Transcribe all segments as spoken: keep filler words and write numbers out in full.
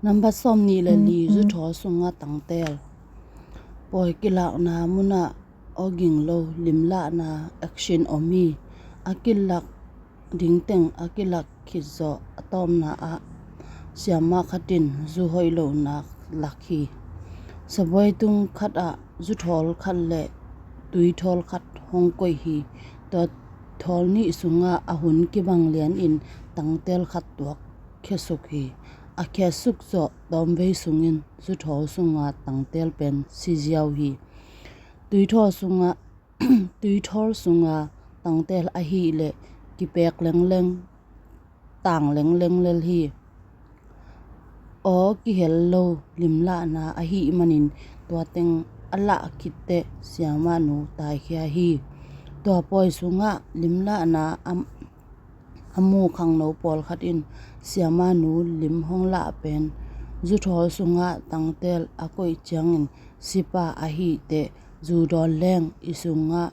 Nambat sawm nih le li, zuthawl sunga tangtel. Pawi kilakna munah awging lo limlahna action om hi. A kilak dingteng a kilak khit zawh a tawpna ah siamah khat in zu hoih lohna lak hi. Sabuai tung khatah zuthawl khat le tuithawl khat hong koih hi. Tua thawl nih sungah a hun kibang lianin tangtel khat tuak khiasuk hi. A khiasuk zawh tawmvei sungin zuthawl sunga tangtel pen si ziau hi. Tuithawl sunga tuithawl sunga tangtel ahih leh kipek lengleng, tang lengleng lel hi. Aw kihel lo limlahna ahih manin tua teng a lah khitteh siamahnu taikhia hi. Tua pawi sungah limlahna a, a mu khangno pawlkhat in siamahnu lim hong lah pen zuthawl sungah tangtel a koih ciangin sipa ahihteh zu dawn leng i sungah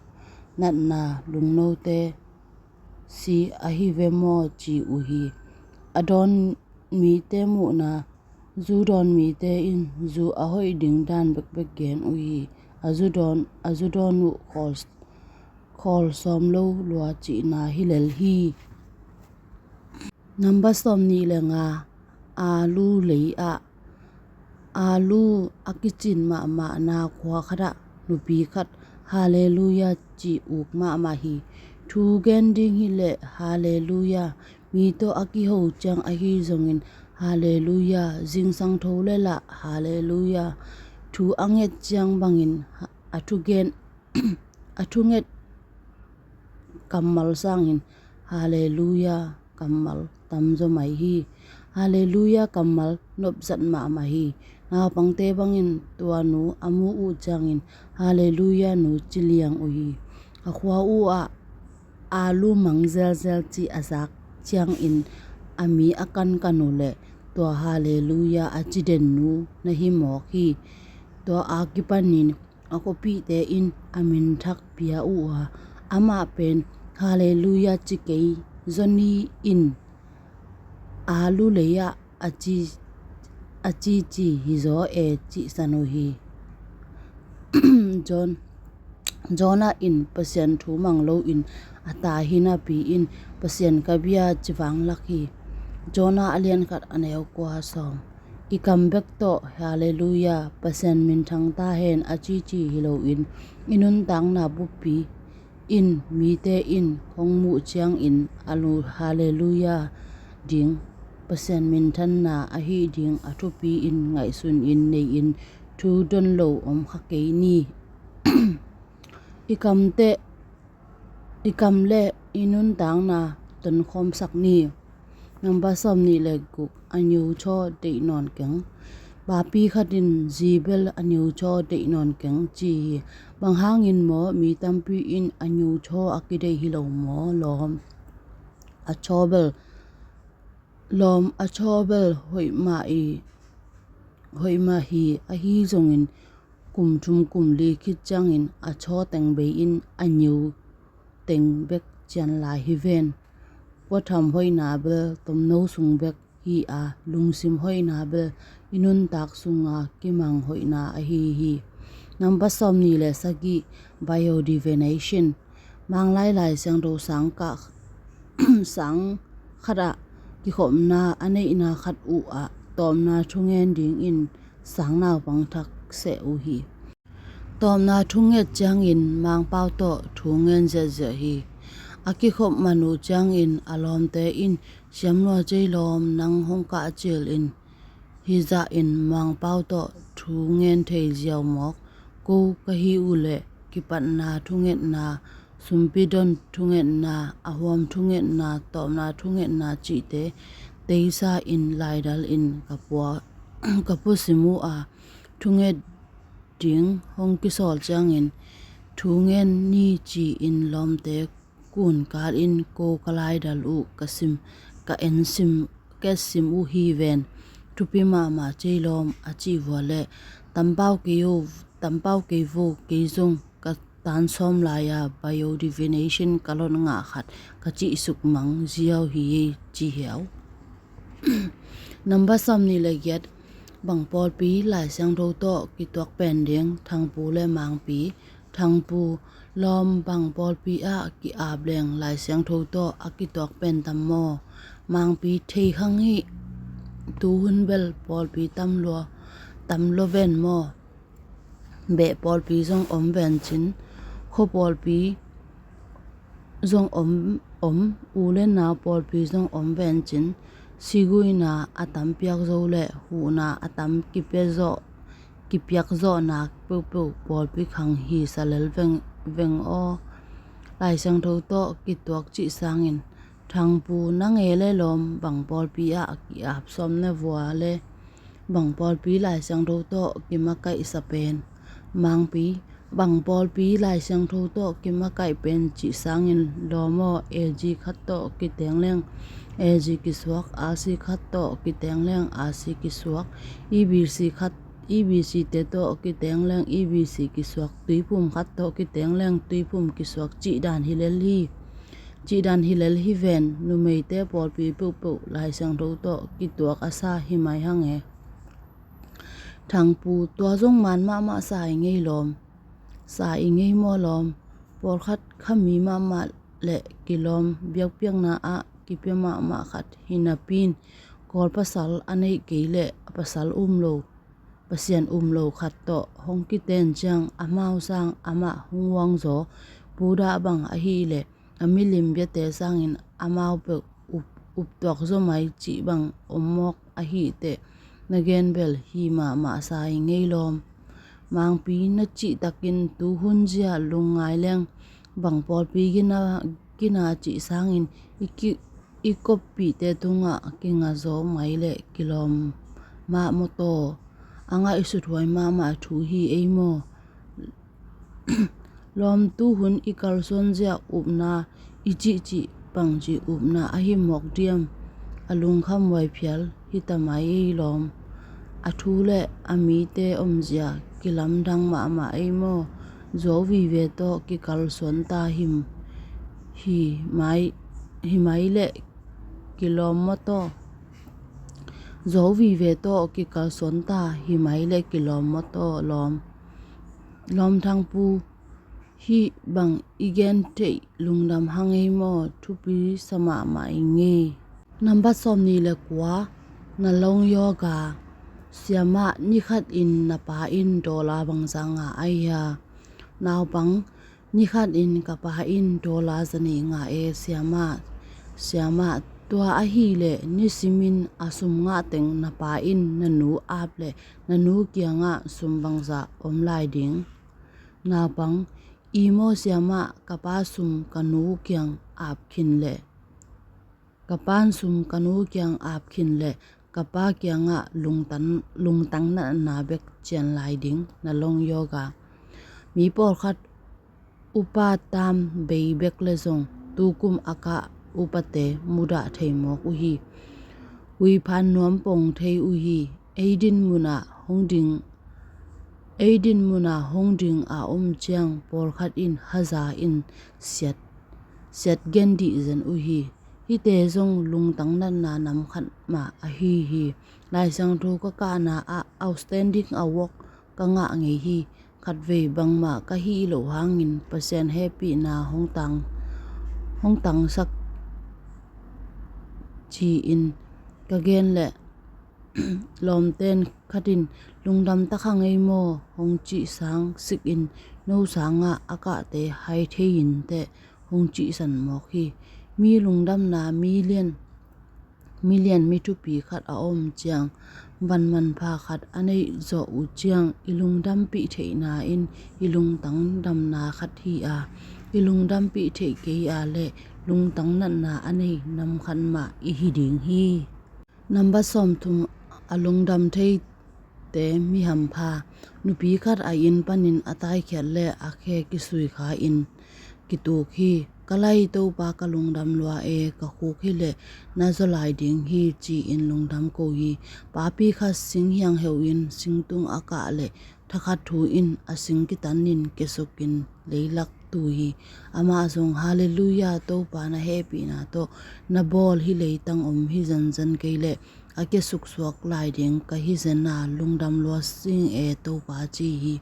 natna lungnote si ahi ve maw ci uh hi. A dawn mite muhna, zu dawn mite in zu a hoih ding dan bekbek gen uh hi. A zu dawn, a zu dawn uh khawl, khawl sawm lo lua cihna hi lel hi. Nambat sawm nih le nga, aalu lei ah aalu a kicin mahmahna khua khatah nupi khat Halleluiah ci uk mahmah hi. Thu gen ding hileh Halleluiah, mi tawh a kiho ciang ahi zongin Halleluiah, zingsang tho le lah Halleluiah, thu a nget ciang bangin a thugen a thunget kammal sangin Halleluiah kammal tamzaw mai hi. Halleluiah kammal nopzat mahmah hi. Naupangte bangin tua nu a mu uh ciangin Halleluiah nu ci liang uh hi. A khua uh ah aalu mang zelzel ci a zak ciangin a mi a kankan uh leh tua Halleluiah a ci den nu na hi mawk hi. Tua a kipanin a khuapihte in a minthak pia uh a, amah pen Halleluiah ci kei, Johnny in aalu lei ah a ci, a cici hi zaw e cihsan uh hi. John, Jonah in Pasian thu mang loin a ta hi napi in Pasian ka bia ci vanglak hi. Jonah a lian khat a neu kua sawm. I kam bek tawh Halleluiah, Pasian minthang ta hen a cici hi loin i nuntakna buppi in mite in hong muh ciangin a lu Halleluiah ding, Pasian minthanna ahi ding a thupi in ngaihsun in nei in thu don lo om kha kei ni. I kamte, i kam le i nuntakna tonkhawmsak ni. Nambat sawm nih le guk, a nyu chaw deih nawn keng. Papi khat in zi bel a nyu chaw deih nawn keng ci hi. Bang hangin maw mi tampi in a nyu chaw a kideih hi lo maw? Lawm a chaw bel, lawm a chaw bel hoih mah i, hoih mah hi. Ahi zongin kum thum kum li khit ciangin a chaw teng bei in a nyu teng bek cian lai hi ven. Puatham hoihna bel tomno sung bek hi a, lungsim hoihna bel i nuntak sunga kimang hoihna ahi hi. Nambat sawm nih le sagih, biodivination. Manglai Lai Siangtho sang kah sang khatah kikhopna a neihna khat uh ah tawpna thungen dingin sang naupang thak seh uh hi. Tawpna thunget ciangin Mangpau tawh thungen ziahziah hi. A kikhop man uh ciangin a lawmte in siamlua cei lawm nang hong kah cil in, hi zahin Mangpau tawh thungen thei ziau mawk. Ko ka hi uh leh kipatna thungetna, sumpi don thungetna, a huam thungetna, tawpna thungetna cihte teisa in laidal in ka pua, ka pusim uh a, thunget ding hong kisawl ciangin thungen ni ci-in lawmte kun kal in ko ka laidal uh ka sim, ka en sim, ka sim uh hi ven. Thupi mahmah cei lawm a cih vua leh tampau kei uh, tampau kei vo, kei zong ka tan sawm lai-a biodivination ka lot ngah khat ka cih suk mang ziau hi ei ci hiau. Nambat sawm nih le giat, Bang pawlpi Lai Siangtho tawh kituak pen ding? Thangpu le Mangpi. Thangpu. Lawm, bang pawlpi ah ki-ap leng Lai Siangtho tawh a kituak pen tam maw? Mangpi. Thei khang hi. Tuhun bel pawlpi tam lua, tam lua ven maw? Beh pawlpi zong om ven cin, khua pawlpi zong om, om, u le nau pawlpi zong om ven cin, siguina a tam piak zo le huhna a tam kipia zawh, kipiak zawhna peuhpeuh pawlpi khang hi sa lel veng, veng aw. Lai Siangtho tawh kituak cih sangin. Thangpu. Nang e le Lawm, bang pawlpi ah ki-ap sawm na vua le bang pawlpi Lai Siangtho tawh kimakaihsa pen? Mangpi. Bang pawlpi Lai Siangtho tawh kimakaih pen cih sangin Lawm aw, A G khat tawh kiteng leng A G kisuak, R C khat tawh kiteng leng R C kisuak, E B C khat, E B C te tawh kiteng leng E B C kisuak, tuiphum khat tawh kiteng leng tuiphum kisuak cih dan hi lel hi. Cih dan hi lel hi ven, numeite pawlpi peuhpeuh Lai Siangtho tawh kituak a sa hi mai hang e. Thangpu. Tua zong man mahmah sa i ngei Lawm. Sa i ngei maw Lawm? Pawlkhat khami mahmah le kilawm biakpiakna ah kipia mahmah khat hi napi in, Kawl pasal a neih kei le a pasal um lo, Pasian um lo khat tawh hong kiten ciang amau sang amah hong uangzaw, Buddha bang ahih leh a milim biate sangin amau peuh up, uptuak zaw mai cih bang om mawk ahih teh, na gen bel hi mahmah sa i ngei Lawm. Mangpi. Na cihtakin tuhun zia lungngai leng bang pawlpi gina, gina cih sangin i ki, i koppihte tungah kingazaw mai le kilawm mah maw taw. A ngaihsuthuai mahmah thu hi ei maw? Lawm. Tuhun i kalsuan zia upna, i cihcih pangcih upna ahi mawk diam? A lungkham huai phial hi ta mai ei Lawm. A thu le a mite omzia kilamdang mahmah ei maw? Zo vive tawh kikalsuan ta him, hi mai, hi mai le kilawm maw taw. Zo vive tawh kikalsuan ta hi mai le kilawm maw taw Lawm. Lawm. Thangpu. Hih bang i gen theih lungdam hang ei maw? Thupi sa mahmah i ngei. Nambat sawmnih le kua. Na long yoga. Siamah, nikhat in na pa in dollar bangzah ngah ai hia? Naupang. Nikhat in ka pa in dollar zanih ngah e siamah. Siamah. Tua ahih leh nisimin a sum ngah teng na pa in na nu ap leh na nu kiangah sum bangzah om lai ding? Naupang. I maw siamah, ka pa sum ka nu kiang ap khin leh, ka pa sum ka nu kiang ap khin leh ka pa kiangah lungtang, lungtang natna bek cian lai ding? Na long yoga. Mi pawlkhat upa tam bei bek le zong tukum a kah upate mudah thei mawk uh hi. Huiphan nuam pong thei uh hi. Ei din munah hong ding, ei din munah hong ding a om ciang pawlkhat in haza in siat, siat gen dih zen uh hi. Hihte zong lungtang natna nam khat mah ahi hi. Lai Siangtho ka kahna ah outstanding award ka ngah ngei hi. Khatvei bangmah ka hih loh hangin Pasian hehpihna hong tang, hong tangsak ci-in ka gen leh lawmten khat in lungdam tak hang ei maw hong cih sang sikin no sangah a kahte hai thei in teh hong cihsan mawk hi. Mi lungdamna million, million mi thupi khat a om ciang, van manpha khat a neih zawh uh ciang i lungdampih theihna in i lungtang damna khat hi a, i lungdampih theih kei a leh lungtang natna a nei nam khat mah i hi ding hi. Nambat sawmthum. A lungdam theite mi hampha. Nupi khat a inn panin a taikhiat le a khe kisui kha in kituk hi. Ka lai Topa, ka lungdam lua e, ka khuk hileh na zaw lai ding hi, ci-in lungdam ko hi. Papi khat sing hiangheuh in singtung a kah leh thakhat thu in a sing kitanin kisukin leilak tu hi. Amah zong, Halleluiah, Topa na hehpihna tawh na bawl hih leitang om hi zenzen kei leh a kia suksuak lai ding ka hi zen a, lungdam lua sing e Topa, ci hi.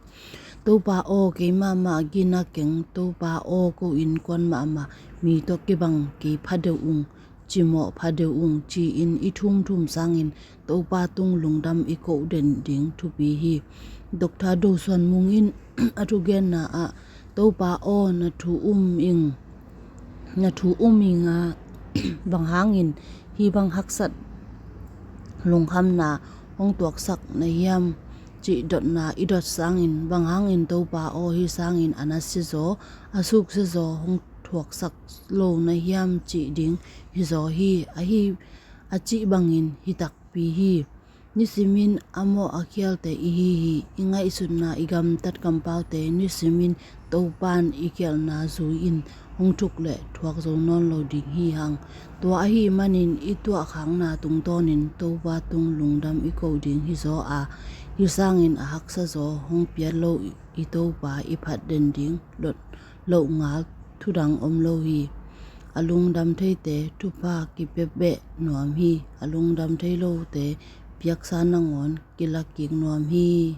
Topa aw, keimah mah gina keng, Topa aw, ko innkuan mahmah mi tawh kibang kei pha deuh ung, cimawh pha deuh ung, ci-in i thumthum sangin Topa tung lungdam i koh den ding thupi hi. Doctor Do Suan Mung in a thugenna ah, Topa aw, na thu um ing, na thu um ing a, bang hangin hih bang haksat lungkhamna hong tuaksak na hiam, cih dotna i dot sangin, bang hangin Topa aw, hih sangin a na siazaw, a suk siazaw hong thuaksak lo na hiam, cih ding hizaw hi. Ahi, a cih bangin hi takpi hi. Nisimin a mawh a khialte i hi hi. I ngaihsutna, i gamtat kampaute nisimin Topan i khialhna zui-in hong thuk leh thuak zo nawn lo ding hi hang. Tua ahih manin i tuahkhakna tungtawnin Topa tung lungdam i koh ding hizaw a, hih sangin a haksazaw hong piat lo i Topa i phat den ding lot loh ngal thudang om lo hi. A lungdam theite thupha kipia beh nuam hi. A lungdam thei lote piaksa nangawn kila kik nuam hi.